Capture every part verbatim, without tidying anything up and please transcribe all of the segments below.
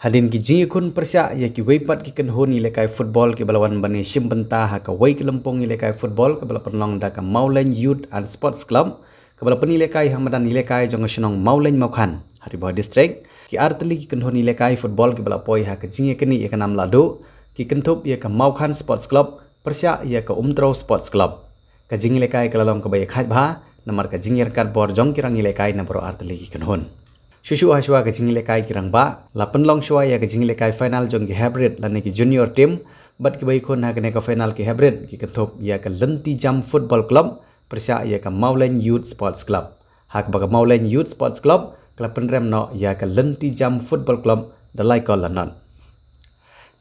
Hadien ki jingïakhun pyrshah ïa kiwei pat ki kynhun ïalehkai football kiba la wan ban ïashim bynta ha kawei ka lympung ïalehkai football kaba la pynlong da ka Mawleng Youth and Sports Club, kaba la pynïalehkai ha madan ïalehkai jong ka shnong Mawleng Mawkhan ha Ri Bhoi District, ki artylli ki kynhun ïalehkai football kiba la poi ha ka jingïaknieh ïa ka nam lahduh ki kynthup ïa ka Mawkhan Sports Club pyrshah ïa ka Umtrew Sports Club. Ka jingïalehkai ka la long kaba ïakhaid bha namar ka jingïaryngkat bor jong ki rangïalehkai na baroh artylli ki kynhun. Shuh shuh hashwa ka jingïalehkai ki rangbah, la pynlong shuwa ïa ka jingïalehkai final jong ki hybrid lane ki junior team, bad kiba ïakhun ha kane ka final ki hybrid ki kynthup ïa ka Lynti Jam Football Club pyrshah ïa ka Mawleng Youth Sports Club. Ha kaba ka Mawleng Youth Sports Club ka la pynrem noh ïa ka Lynti Jam Football Club da lai kol la nod.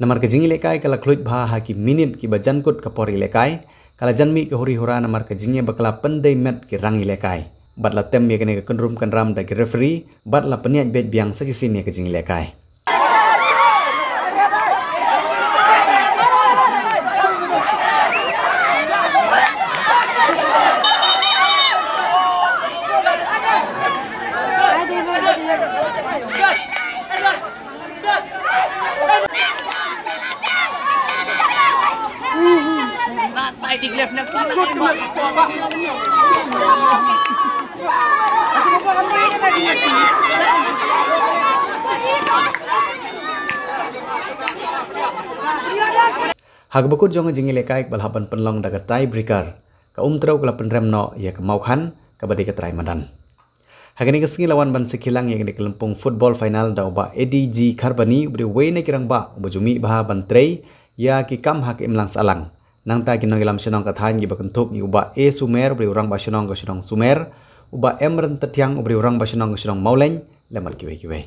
Namar ka jingïalehkai ka la khluid bha ha ki minit kiba jan kut ka por ïalehkai, ka la jan mih ka huri hura namar ka jingïabakla pyndei met ki rangïalehkai. Bad la tem ïa kane ka kynrum kynram da ki referee, bad la pynïaid beit biang sa shisien ïa ka jingïalehkai. Ha kaba kut jong ka jingïalehkai kaba la hap ban pynlong da ka tie breaker, ka Umtrew ka la pynrem noh ïa ka Mawkhan kaba dei ka trai madan. Ha kane ka sngi la wan ban sakhi lang ïa kane ka lympung football final da u Bah Eddie G Kharbani uba dei uwei na ki rangbah uba ju mih bha ban trei ïa ki kam ha ka imlang sahlang. Nangta ki nongïalam shnong ka thaiñ kiba kynthup ïa u Bah A Sumer uba dei u rangbah shnong ka shnong Sumer, u Bah M Ryntathiang uba dei u rangbah shnong ka shnong Mawleng, lem bad kiwei kiwei.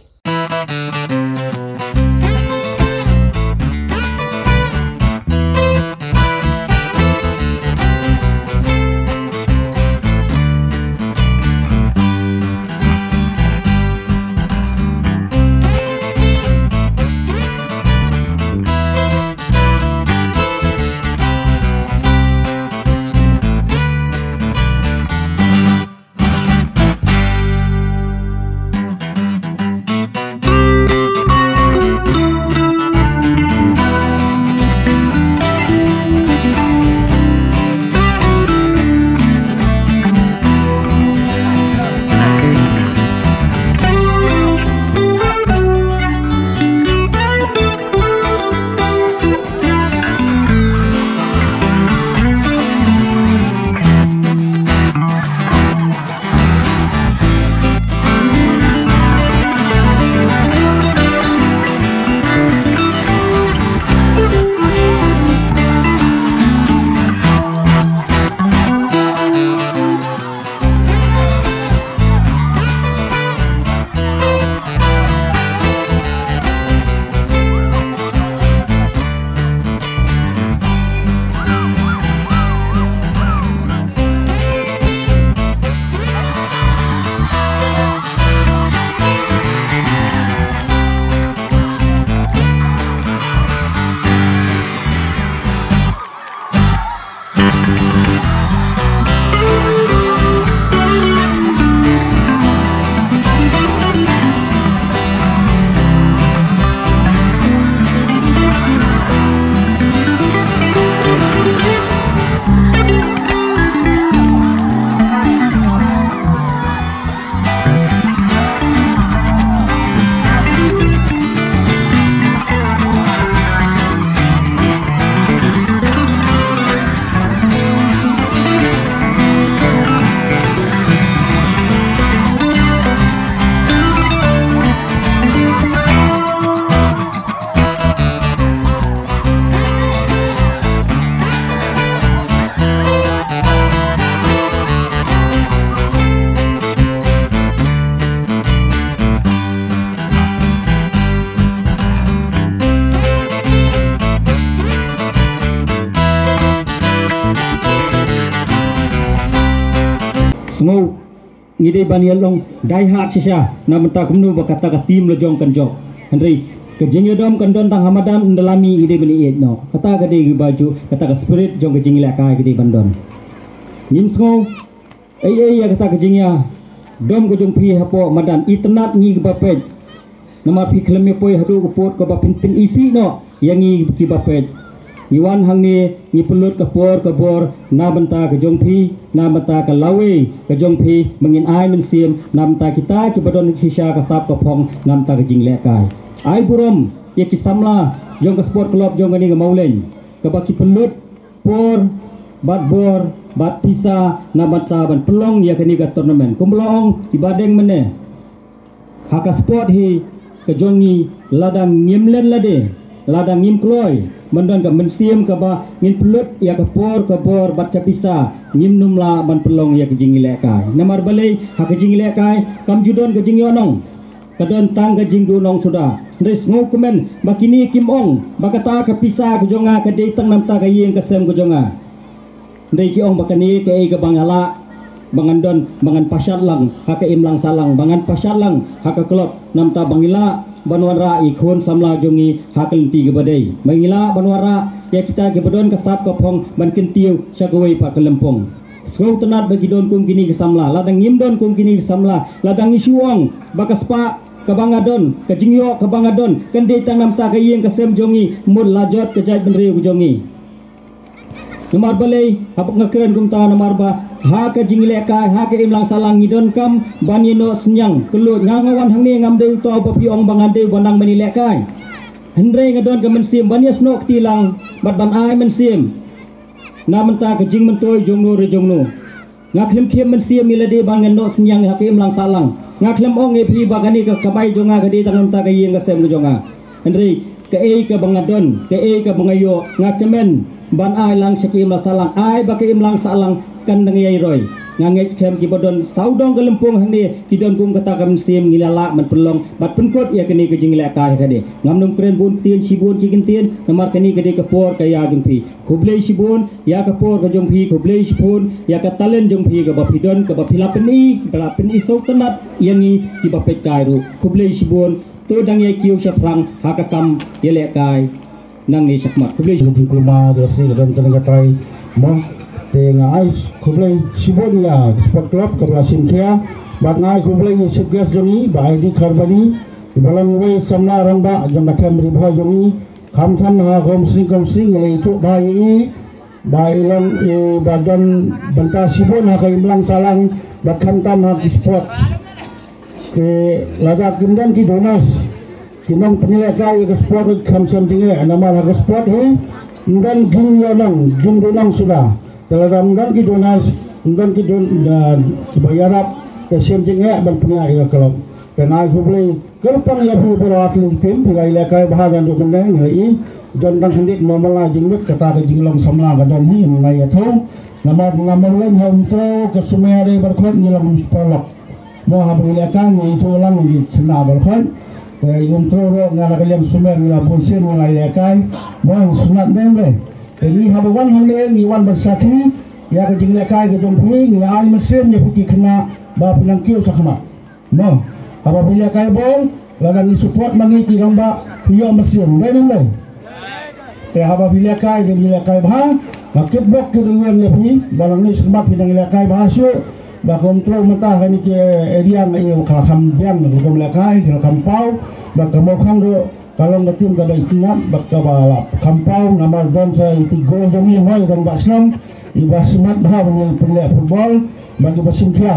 Sngew, ngi dei ban ïalong die hard shisha na bynta kumno ba kata ka team la jong kan jop. Hynrei ka jingïadom kan don tang ha madan, ynda la mih ngi dei ban ïeit noh. Kata ka dei kaba ju, kata ka spirit jong ka jingïalehkai ka dei ban don. Ngim sngew ei ei ïa kata ka jingïadom ka jong phi hapoh madan, itynnad ngi kaba peit. Namar phi khlem ïa poi haduh ka pud kaba phin pynisih noh ïa ngi kiba peit. Ngi wan hangne ngi pynlut ka por ka bor na bynta ka jong phi, na bynta ka lawei ka jong phi, ba ngin ai mynsiem na bynta kita kiba don shisha ka sap ka phong na bynta ka jinglehkai. Ai burom ïa ki samla jong ka sport club jong kane ka Mawleng kaba ki pynlut por bad bor bad pisa na bynta ban pynlong ïa kane ka tournament. Kumba la ong i Bah Deng mynne, ha ka sport hi ka jong ngi, lada ngim len lade, lada ngim kloi ban don ka mynsiem kaba ngin pynlut ïa ka por ka bor bad ka pisa, ngim nym lah ban pynlong ïa ka jingïalehkai. Namar balei? Ha ka jingïalehkai kam ju don ka jingïohnong, ka don tang ka jingduhnong suda. Hynrei sngewkmen ba kine kim ong ba kata ka pisa ka jong nga ka dei tang na bynta ka ïing ka sem ka jong nga. Hynrei ki ong ba kane kaei kaba nga lah ba ngan don, ba ngan pashat lang ha ka imlang sahlang, ba ngan pashat lang ha ka club, na bynta ba ngi lah ban wanrah ïa ki khun samla jong ngi ha ka lynti kaba dei, ba ngi lah ban wanrah ïa kita kiba don ka sap ka phong ban kyntiew sha kawei pat ka lympung. Sngewtynnat ba ki don kum kine ki samla. Lada ngim don kum kine ki samla, lada ngi shu ong ba ka spah kaba nga don, ka jingïoh kaba nga don kan dei tang na bynta ka ïing ka sem jong ngi, mut la jot ka jaitbynriew ka jong ngi. Namar balei haba nga kren kumta? Namar ba ha ka jingïalehkai, ha ka imlang sahlang ngi donkam ban ïehnoh synñiang. Kylluid, nga nga wan hangne ngam dei uta uba phi ong ba ngan dei uba nang ban ïalehkai. Hynrei nga don ka mynsiem ban ïasnoh kti lang bad ban ai mynsiem na bynta ka jingmyntoi jong no re jong no. Nga khlem khim mynsiem ïa lade ba ngan ïehnoh synñiang ha ka imlang sahlang. Nga khlem ong ïa phi ba kane ka kamai jong nga ka dei tang na bynta ka ïing ka sem ka jong nga. Hynrei kaei kaba nga don, kaei kaba nga ïoh, nga kmen ban ai lang sha ka imlang sahlang. Ai ba ka imlang sahlang kan dang ïai roi. Nga ngeit skhem kiba don sawdong ka lympung hangne ki don kum kata ka mynsiem, ngi la lah ban pynlong bad pynkut ïa kane ka jingïalehkai ha kane. Ngam nym kren bun ktien, shibun ki ktien, namar kane ka dei ka por ka ïa jong phi. Khublei shibun ïa ka por ka jong phi, khublei shibun ïa ka talent jong phi kaba phi don, kaba phi la pyni, kaba la pyni sngewtynnat ïa ngi kiba peit kai ruh. Khublei shibun. To dang ïai kiew shaphrang ha ka kam ïalehkai nangne shakhmat. Khublei shibun. Ki kulmar da shi ka don kane ka tai mo. Te nga ai khublei shibun ïa ka sport club kaba la shim khia. Bad nga ai khublei ïa chief guest jong ngi, Bah Aidi Kharbani, ba long uwei samla rangbah jong ka them Ri Bhoi jong ngi. Khamtam ha Khumsing Khumsing, ngi la ïathuh bha ïa i ba i long i ba don bynta shibun ha ka imlang sahlang bad khamtam ha ki sports. Te lada kim don ki donors, ki nongpynïalehkai ïa ka sport, kam shym jingeh, namar ha ka sport hi ym don jingïohnong, jingduhnong suda. Te lada ym don ki donors, ym don ki don, da, kiba ïarap, te shym jingeh ban pynïaid ïa ka club. Te nga ai khublei kyrpang ïa phi baroh artylli ki team, phi la ïalehkai bha naduh mynne. Nga i don tang khyndiat mo, man la jingmut kata ka jinglong samla ka don hi, nga ïathuh. Namar nga Mawleng ha Umtrew ka Sumer, eh, baroh khoit ngi long paralok. Mo, haba ngi ïalehkai ngi ïathuh lang, ngi khynnah baroh khoit. Te i Umtrew ruh nga la ka liang Sumer, ngi la bun sien ngi la ïalehkai. Mo, ngi sngewtynnat deng dei. Te ngi haba wan hangne ngi wan ban sakhi ïa ka jinglehkai ka jong phi, ngi ai mynsiem ïa phi ki khynnah ba phin nang kiew shakhmat. Mo, haba phi ïalehkai ball, lada ngi support ma ngi ki rangbah, phi ïoh mynsiem, dei ne ym dei? Te haba phi ïalehkai, dei phi ïalehkai bha, nga kitbok kitrwiang ïa phi ba nangne shakhmat phi nang ïalehkai bha shuh. Ba ka Umtrew mynta kane ka area nga ïohi ka la kham biang ka rukom lehkai, ka la kham paw. Ba ka Mawkhang ruh ka long ka team kaba itynnat bad kaba la kham paw, namar don sa i tip goal jong ngi, mo, i rangbah shnong iba smat bha ban ïa pynleh football bad iba shim khia.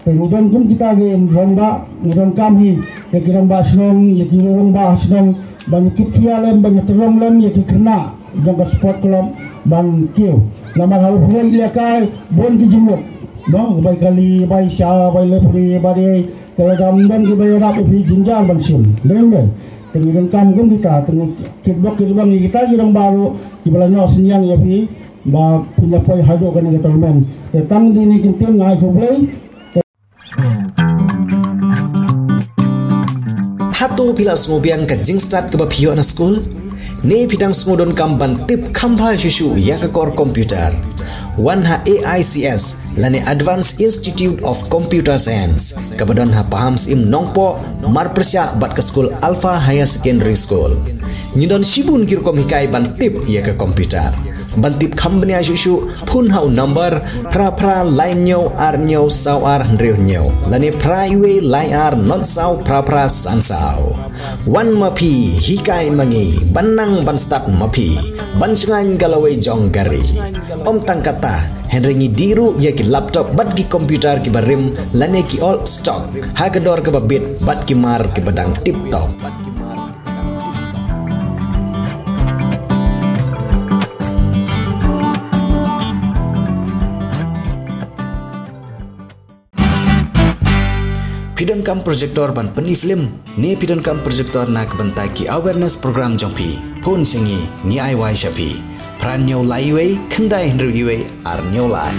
Te ngi don kum kita ki rangbah, ngi donkam hi ïa ki rangbah shnong, ïa ki rangbah shnong ban ïa kit khia lem, ban ïa tyrong lem ïa ki khynnah jong ka sport club ban kiew. Namar haba phi ïalehkai bun ki jingmut, no, bai kali, bai sha, bai lefri, bai dei, te lada ym don kiba ïarap ïa phi, jynjar ban shim. Dei ne ym dei? Te ngi donkam kum kita, te ngi kitbok kitbang ïa kita ki rangbah ruh kiba la noh synñiang ïa phi ba phin ïa poi haduh kane ka tournament. Te tang kine ki ktien, nga ai khublei. Hato phi la sngewbiang ka jingstad kaba phi ïoh na skul? Ne phi dang sngew donkam ban tip kham bha shuh shuh ïa ka kor computer? Wan ha A I C S lane Advanced Institute of Computer Science, kaba don ha Pahamsyiem Nongpoh, marpyrshah bad ka skul Alpha Higher Secondary School. Ngi don shibun ki rukom hikai ban tip ïa ka computer. Ban tip kham bniah shuh shuh, phone ha u number phra phra lai hynñiew ar hynñiew saw ar hynriew hynñiew lane phra wei lai ar not saw phra phra san saw. Wan ma phi, hikai ma ngi, ban nang ban stad ma phi, ban shngaiñ ka lawei jong ka ri. Ym tang katta, hynrei ngi die ruh ïa ki laptop bad ki computer kiba rim lane ki old stock, ha ka dor kaba bit bad ki mar kiba dang tip top. Phi donkam projector ban pyni film, ne phi donkam projector na ka bynta ki awareness program jong phi? Phone sha ngi, ngi ai wai sha phi. Phra hynñiew lai wei, khyndai hynriew wei, ar hynñiew lai.